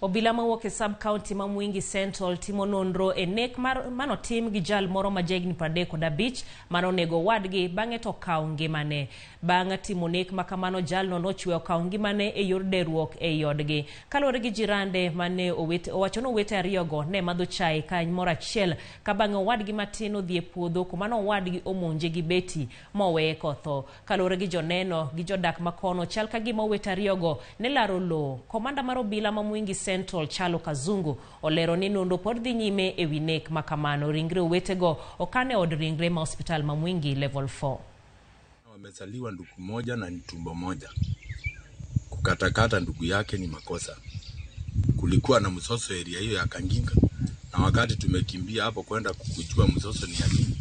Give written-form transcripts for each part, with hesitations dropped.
Obila mawuok e sub county ma Mwingi Central timo nonro e nek mar manotim gi jal moro ma jahigni 35 manonego owadgi bang'e to okawo ngimane. Bang' timo nek ma kamano jalno nochwe okawo ngimane e yor deruok ei odgi. Kaluwore gi jirande mane owete owacho ni owete ariyogo ne madho chai kamoro achiel ka bang'e owadgi matin odhi e puodho kuma nowadgi omonje gi beti moweye kotho. Kaluwore gi joneno gi jodak makono chal ka gima owete ariyogo ne laro lowo. Komanda mar obila ma Mwingi Central Chalo Kazungu olero ni nonro pod dhi nyime e wi nek ma kamano. Ringre owetego okan e od ringre ma osiptal ma Mwingi Level 4. Wamezaliwa ndugu moja na ni tumbo moja. Kukatakata ndugu yake ni makosa. Kulikuwa na mzozo area hiyo ya Kanginga, na wakati tumekimbia hapo kwenda kujua mzozo ni ya nini,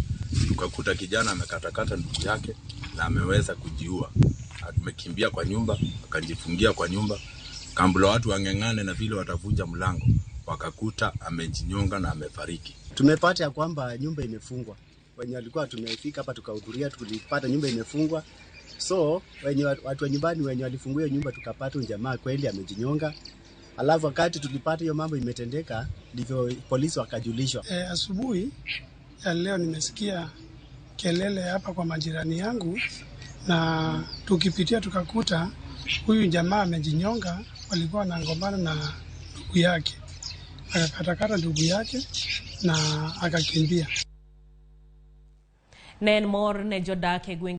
tukakuta kijana amekatakata ndugu yake na ameweza kujiua. Amekimbia kwa nyumba, akajifungia kwa nyumba, kambula watu wang'eng'ane na vile watavunja mlango, wakakuta amejinyonga na amefariki. Tumepata ya kwamba nyumba imefungwa. Wenye walikuwa tumefika hapa tukahudhuria, tulipata nyumba imefungwa. So wenye watu wa nyumbani wenye walifungua hiyo nyumba tukapata huyu jamaa kweli amejinyonga. Alafu wakati tulipata hiyo mambo imetendeka, ndivyo polisi wakajulishwa. Asubuhi ya leo nimesikia kelele hapa kwa majirani yangu, na tukipitia tukakuta huyu jamaa amejinyonga. Walikuwa wanagombana na ndugu yake, akakatakata ndugu yake na akakimbia. Ne en mor ne jodak e gwenge.